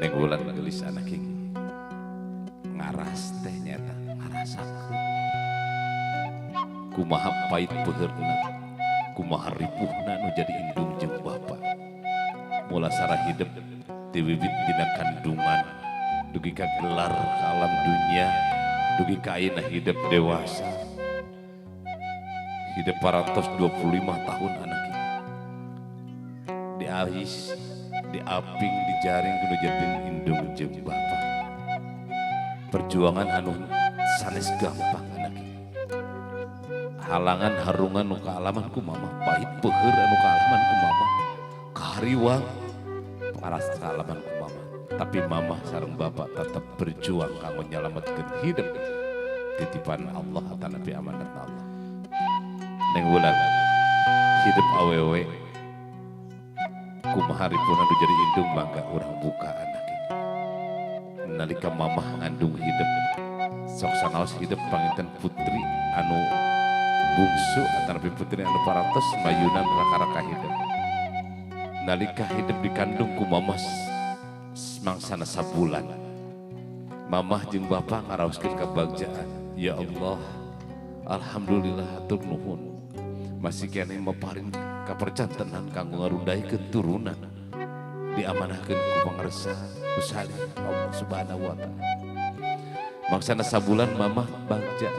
Neng Wulan geulis, anak ini ngaras teh nyata ngarasakeun kumaha pait peuheurna, kumaha ripuhna nu jadi indung jeung bapa. Mulasara hidup diwibit dina kandungan dugi ka gelar ka alam dunia, dugi ka ayeuna hidup dewasa, hidup parantos 25 tahun, anak ini diahis, diaping, dijaring kudu jadi indung jeung bapa. Perjuangan anu sanes gampang, anak ini. Halangan harungan nu kaalaman ku mama, pahit peuheur anu kaalaman ku mama, kahariwang paras kaalaman ku mama, tapi mama sareng bapak tetap berjuang kanggo nyelametkeun hidup titipan Allah atanapi amanat Allah. Neng Wulan, hidup awewe kumaha ripuna nu jadi indung? Mangga urang buka, anak ini. Nalika mamah ngandung hidup, sok sanaos hidup panginten putri anu bungsu atanapi putri anu parantos mayunan raka-raka hidup. Nalika hidup dikandung ku mamah mangsana sabulan, mamah jeung bapak ngaraoskeun kebagjaan, "Ya Allah, alhamdulillah, hatur nuhun masih keneh maparin kapercantenan kanggo ngarundaikeun turunan, diamanahkeun ku Pangersa, ku Salih Allah Subhanahu wa Taala." Mangsana sabulan mamah bagja,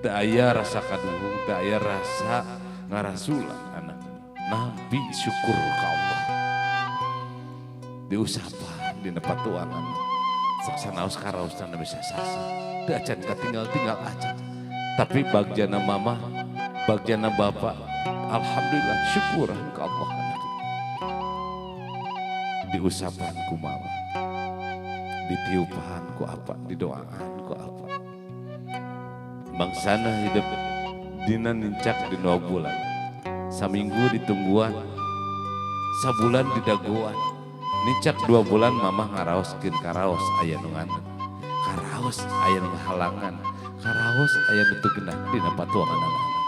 teu aya rasa kaduhung, teu aya rasa ngarasula, anak. Nampi syukur ka Allah, diusapan dina patuangan, sok sanaos karaosna bisa sasa teu acan katinggal-tinggal acan, tapi bagjana mamah, bagjana bapak, alhamdulillah, syukur ka Allah, anak. Diusapan ku mama, ditiupan ku apa, didoaan ku apa. Bangsana hidup dina nincak di 2 bulan, saminggu ditungguan, sabulan didagoan. Nincak 2 bulan mamah ngaraoskeun, karaos aya nu nganut, karaos aya nu halangan, karaos aya nu teu genah dina patuangan anak-anak.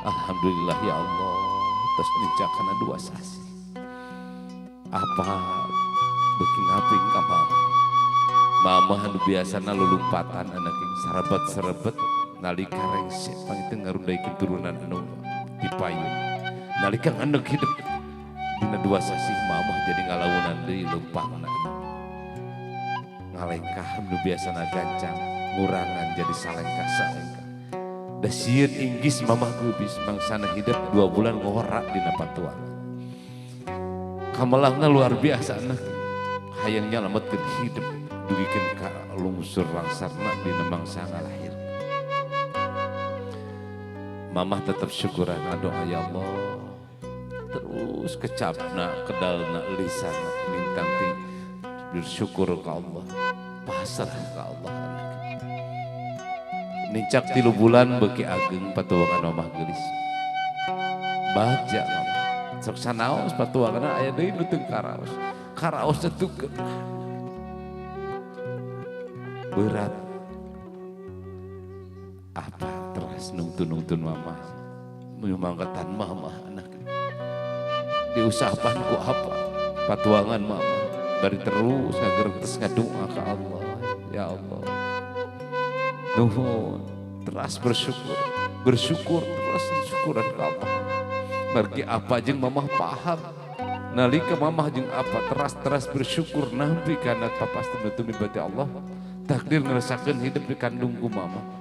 Alhamdulillah, ya Allah, terus nincak kana 2 sasi, apa beuki ngaping ka mama. Mama anu biasana lulumpatan, anak, sarabat-serebet nalika rengse panginten ngarundaikeun turunan anu dipayun. Nalika ngandek hidup dina 2 sasi, mamah jadi ngalaunan deui leumpangna, ngalengkah nu biasana gancang ngurangan jadi salengkah-salengkah, da sieun inggis mamah geubis. Mangsana hidup 2 bulan ngora dina patuangan, kamelangna luar biasa, anak. Hayang nyalametkeun hidup dugikeun ka lungsur langsarna dina mangsa ngalahir. Mamah tetap syukuran, ngadoa, "Ya Allah," terus kecapna, kedalna lisan lintang ti bersyukur ke Allah, pasrah ke Allah, anak. Nincak 3 bulan beuki ageng patuangan mamah geulis, bagja mamah. Sok sanaos patuangan aya deui nu teu karaos, karaos teh berat. Apa teras nungtun-nungtun mamah, menyumangkatan mamah, anak. Diusahapan ku apa patuangan mama bari terus ngagerentes, ngadoa ke Allah, "Ya Allah, nuhun." Terus bersyukur, bersyukur terus, syukuran ke Allah. Bagi apa jeung mamah paham, nalika mamah jeung apa teras teras bersyukur nampi karena pasti berarti Allah takdir ngerasakeun hidup di kandung ku mama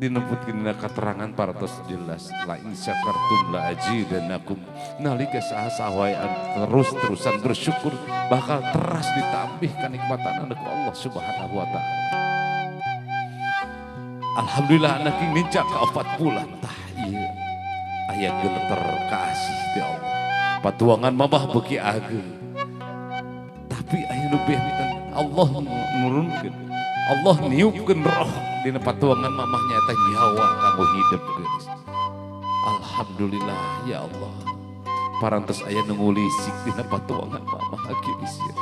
dinemputkeun dina keterangan paratos jelas, la in syakartum la azidannakum. Nalika saha wae terus-terusan bersyukur, bakal teras ditambih kenikmatan anak Allah Subhanahu wa Taala. Alhamdulillah, anak ini nincak ke 4 bulan, tah iya aya geleter kasih ti Allah, patuangan mamah beuki ageng, tapi aya nu benten. Allah nurunkeun, Allah niupkeun roh dina patuangan mamah, nyata nyawa kanggo hidup, guys. Alhamdulillah, ya Allah, parantos aya nu ngulisik dina patuangan mamah geus ya.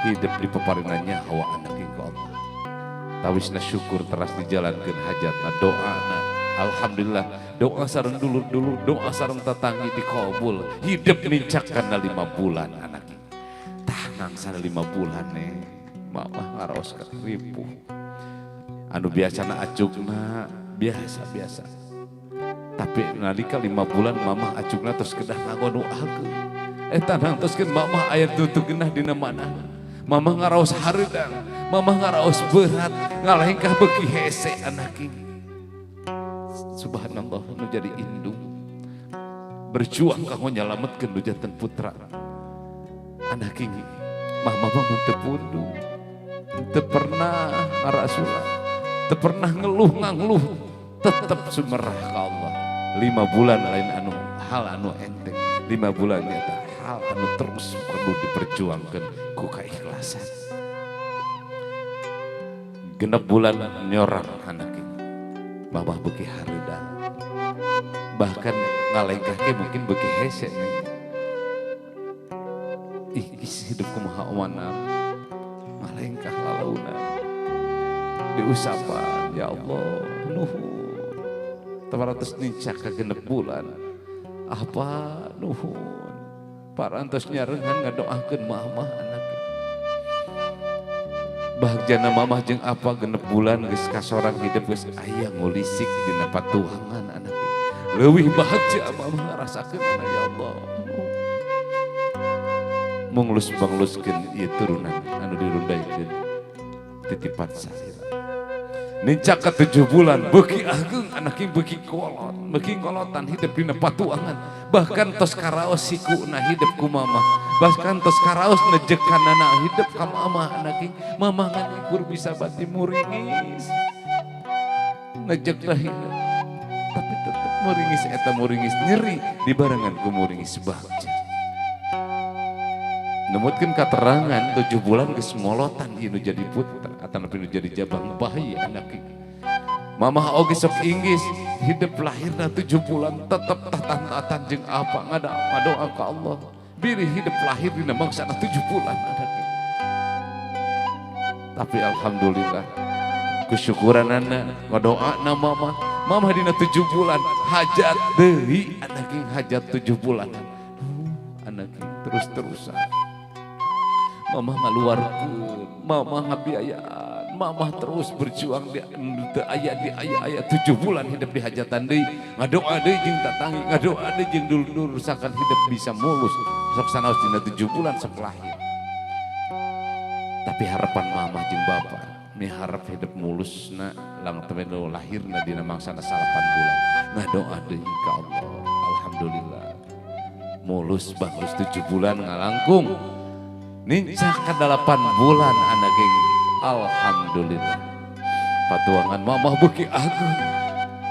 Hidup di paparingan nyawa, anak ka Allah. Tawisna syukur teras dijalankeun hajatna, doana. Alhamdulillah, doa sareng dulur-dulur, doa sareng tetanggi dikabul. Hidup nincak kana 5 bulan, anak. Tah. Mangsana 5 bulan nih mamah ngaraos ripuh anu biasana acukna biasa-biasa tapi nalika 5 bulan mamah acukna terus kedah nganggo nu ageung eta nangtoskeun mamah aya tutup genah dina mana mamah ngaraos hareudang mamah ngaraos berat ngalengkah beuki hese anak ini. Subhanallah nu jadi indung berjuang kanggo nyalametkeun nu janten putra anak ini. Mamah mah teu pundung, teu pernah ngarasula, teu pernah ngeluh ngangluh, tetep sumerah ka Allah. 5 bulan lain anu hal anu enteng, 5 bulan nyata hal anu terus perlu diperjuangkan ku keikhlasan. 6 bulan nyorang anak ini, mamah beuki hareudang, bahkan ngalengkah ge mungkin beuki hese nih. Ih, hidup kumaha omanam, ngalengkah lalauna, diusapan ya Allah, nuhun. 300 nincak ka 6 bulan, apa nuhun. Parantos nyarengan ngadoakeun mamah anak. Bagjana mamah jeung apa 6 bulan geus kasorang hidup geus aya ngulisik dina patuangan anak. Leuwih bahagia mamah ngarasakeun anak ya Allah. Munglus bangluskeun ieu turunan anu dirundaikeun titipan salira. Nincak ka 7 bulan beuki ageung anak ieu beuki kolot, beuki kolotan hidup dina patuangan. Bahkan tos karaos sikuna hidup ku mamah, bahkan tos karaos nejekanana hidup ka mamah anak ieu. Mamah ngan ikur bisa bati muringis. Nejek lah hidup. Tapi tetep muringis eta muringis nyeri dibarengan ku muringis bagja. Nemutkeun katerangan 7 bulan geus ngolotan ieu nu jadi putra atanapi nu jadi jabang bayi anak ieu. Mamah oge sok inggis hidup lahirna 7 bulan tetep tatan-tatan jeung apa ngadoa ka Allah. Bilih hidup lahir dina mangsana 7 bulan anak ieu. Tapi alhamdulillah kesyukuranana ngadoana mamah. Mamah dina 7 bulan hajat deui anak ieu hajat 7 bulan. Anak ieu terus-terusan. Mamah ngaluarkeun, mamah ngabiayaan, mamah terus berjuang di teu aya di aya-aya 7 bulan hidup di hajatan deui, ngadoa deui jeung tatangi, ngadoa deui jeung dulur-dulur sakan hidup bisa mulus. Sok sanaos dina 7 bulan sok lahir. Tapi harapan mamah jeung bapa miharep hidup mulusna lang teu nu lahirna dina mangsana 8 bulan. Ngadoa deui ka Allah. Alhamdulillah. Mulus bagus 7 bulan ngalangkung. Nincak ka 8 bulan anak geng. Alhamdulillah. Patuangan mamah beuki ageung.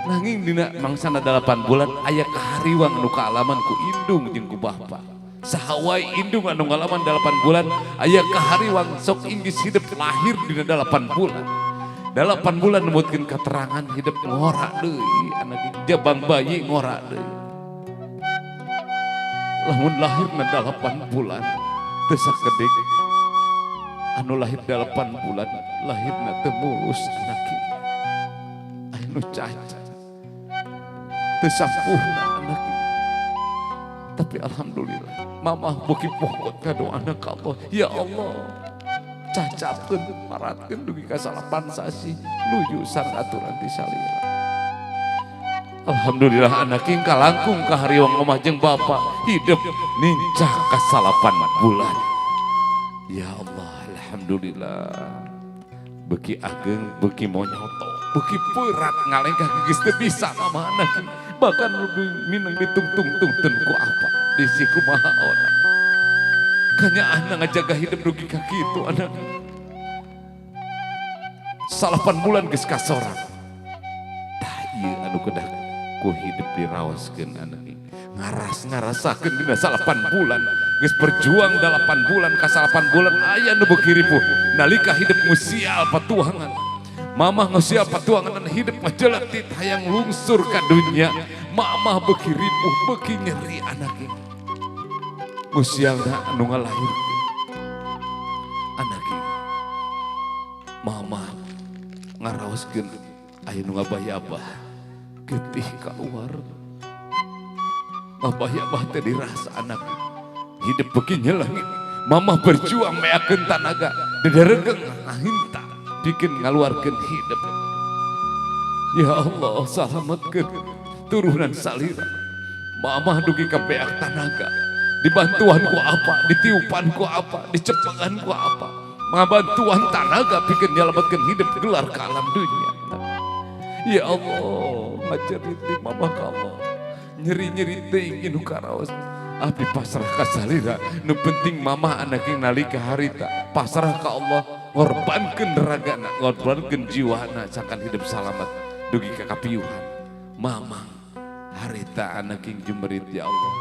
Nanging dina mangsana 8 bulan aya kahariwang nu kaalaman ku indung jeung ku bapa. Saha wae indung anu ngalaman 8 bulan aya kahariwang sok inggis hidup lahir dina 8 bulan. 8 bulan nemutkeun keterangan hidup ngora deui anak geng. Jabang bayi ngora deui. Lamun lahirna 8 bulan teu sakedik anu lahir 8 bulan lahirna teu mulus anak ieu. Anu cacat teu sampurna anak ieu. Tapi alhamdulillah mamah beuki pokot ngadoana ka Allah. Ya Allah, cacatkeun maratkeun dugi ka 8 sasih nuju sareng aturan ti salira. Alhamdulillah anak ieu kalangkung ka hariwang omah jeung bapa hidup nincak ka 8 bulan. Ya Allah, alhamdulillah. Beuki ageung, beuki monyoto, beuki berat ngalengkah geus teu bisa mama anak ieu. Bahkan lebih minang ditungtung-tungtun ku apa di siku maha ona. Kanyaahna ngajaga hidup dugi ka kitu anak. 8 bulan geus kasorang. Tah ieu anu kedah ku hidup diraoskeun anak ieu. Ngaras ngarasakeun dina 8 bulan. Geus berjuang 8 bulan ka 8 bulan aya nu beuki ripuh. Nalika hidup ngusial patuangan. Mamah ngusial patuangan dan hidup ngajeletit hayang lungsur ka dunya. Mamah beuki ripuh, beuki nyeri anak ieu. Ngusialna anu ngalahirkeun. Anak ieu. Mamah ngaraoskeun aya nu ngabayabah getih keluar. Ngabayabah teh dirasa anak ieu. Hidup beuki nyelengit. Mamah berjuang meakeun tanaga, dederegeng ngahinta bikin ngaluarkeun hidup. Ya Allah, salametkeun turunan salira. Mamah dugi ka beak tanaga, dibantuan ku apa, ditiupan ku apa, dicepengan ku apa, ngabantuan tanaga bikin nyelametkeun hidup gelar ke alam dunia. Ya Allah, ngajerit di mamah ka Allah, nyeri-nyeri teuing nu karaos. Abdi pasrah ka salira, nu penting mamah anak yang nalika harita pasrah ka Allah, ngorbankeun ragana, ngorbankeun jiwana sangkan hidup salamat dugi ka kapiuhan. Mamah harita anak yang jumerit, ya Allah.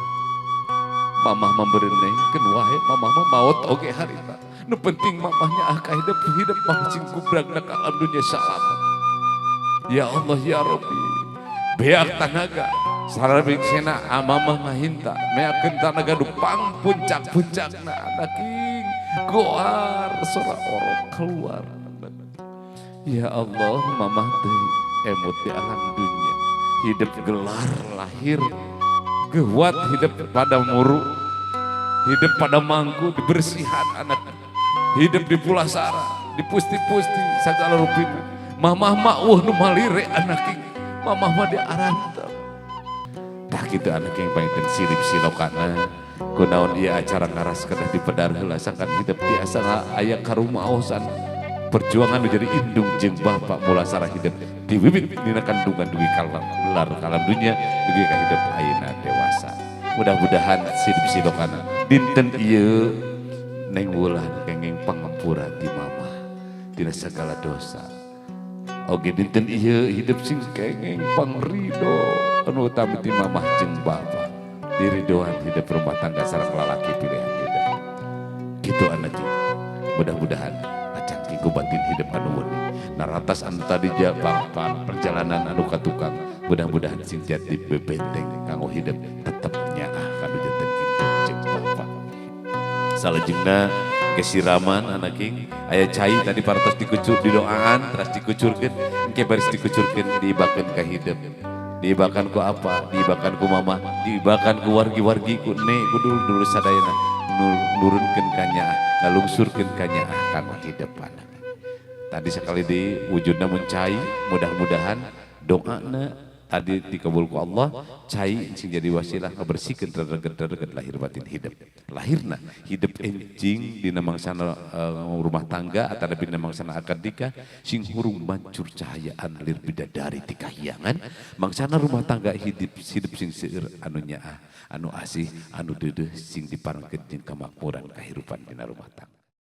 Mamah memberenengkeun wae, mamah mah maot oge harita. Nu penting mamahnya ah ka hidup hidup mah sing kubragna ka alam dunia salamat. Ya Allah, ya Rabbi, beak tanaga sena mamah ngahinta meakeun tanaga nu pang puncak-puncakna anaking goar sora orok keluar. Ya Allah, mamah teh emut di alam dunia, hidup gelar lahir gewat, hidup pada muru, hidup pada mangku dibersihan anak, hidup di pulasara, di pusti-pusti segala rupina. Mamah mah euweuh nu malire anak, mamah mah di arantep. Tah kitu anak yang panginten silip silokana kunaon ieu acara ngaras kedah dipedar heula sangkan hidup tiasa aya karumaosan perjuangan nu jadi indung jeung bapak mulasara hidup diwiwit dina kandungan dugi kalam gelar kalam dunia dugi ka hidup ayeuna dewasa. Mudah-mudahan silip silokana dinten ieu Neng Wulan kenging pangampura ti mamah tina segala dosa. Oge dinten ieu hidup sing kenging pangrido anu utami ti mamah jeung bapa, diridoan hidup rumah tangga sareng lalaki pilihan hidup. Gitu anak, mudah-mudahan kacangking ku batin hidup anu wening naratas anu tadi perjalanan anu katukang, mudah-mudahan sing jadi bebenteng kanggo hidup tetep nyaah kanu janten indung jeung bapa. Salajengna kesiraman anaking, aya cai tadi parantos dikucur, didoaan terus dikucurkeun, engke baris dikucurkeun diibakeun ka hidup. Diibakan ku apa, diibakan ku mama, diibakan ku wargi-wargi, ku ne, ku dulur-dulur sadayana, nurunkeun ka nyaah, ngalungsurkeun ka nyaah kanggo hidup anak. Tadi sekali di wujudna mun cai, mudah-mudahan doana tadi dikabul ku Allah, cai sing jadi wasilah ngabersihkeun rereget-rereget lahir batin hidup. Lahirna hidup enjing dina mangsana rumah tangga atau dina mangsana akad nikah sing hurung mancur cahayaan lir bidadari ti kahyangan, mangsana rumah tangga hidup hidup sing seueur anu nyaah, anu asih, anu deudeuh, sing diparengkeun jeung kamakmuran kahirupan dina rumah tangga.